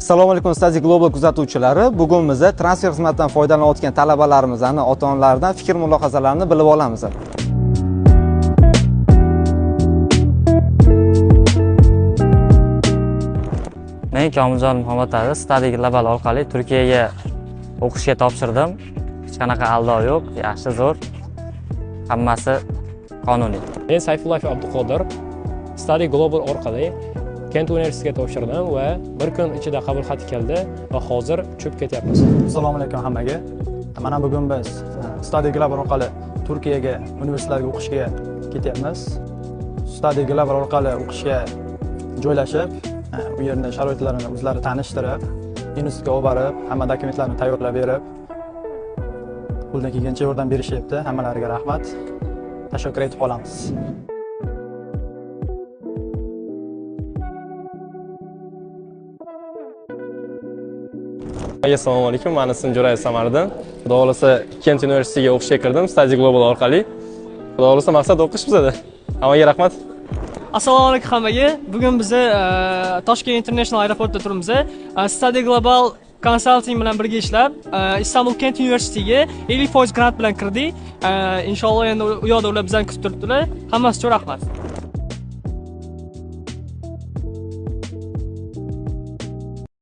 Assalomu alaykum Study Global kuzatuvchilari. Bugun biz transfer xizmatidan foydalanayotgan talabalarimizni ota-onalaridan fikr mulohazalarini bilib olamiz. Men Komiljon Muhammad Aziz Study Global orqali Turkiyaga o'qishga topshirdim. Hech qanaqa aldov yo'q, yaxshi, zo'r. Hammasi qonuniy. Men Sayfullayev Abduqodir Study Global orqali Kent universitetiga topshirdim va bir kun ichida qabul xati keldi va hozir uchib ketyapmiz. Assalomu alaykum hammaga. Mana bugun biz Study Global orqali Turkiyaga universitetlarga o'qishga ketyapmiz. Study Global orqali o'qishga joylashib, u yerda sharoitlarini o'zlari tanishtirib, institutga olib borib, hamma dokumentlarni tayyorlab berib, qo'ldan kelgancha yordam berishyapti. Hammalariga rahmat. Tashakkur aytib qolamiz. Assalomu alaykum, mani ismim Jo'rayev Samariddin. Xudo xohlasa Kent universitetiga o'qishga kirdim Study Global orqali. Xudo xohlasa maqsad o'qish bizada. Hammaga rahmat. Assalomu alaykum hammaga. Bugun biz Toshkent International aeroportida turibmiz. Study Global Consulting bilan birga ishlab, Istanbul Kent universitetiga 50% grant bilan kirdik. Inshaalloh endi u yoqda ular bizani kutib turibdilar. Hammasi uchun rahmat.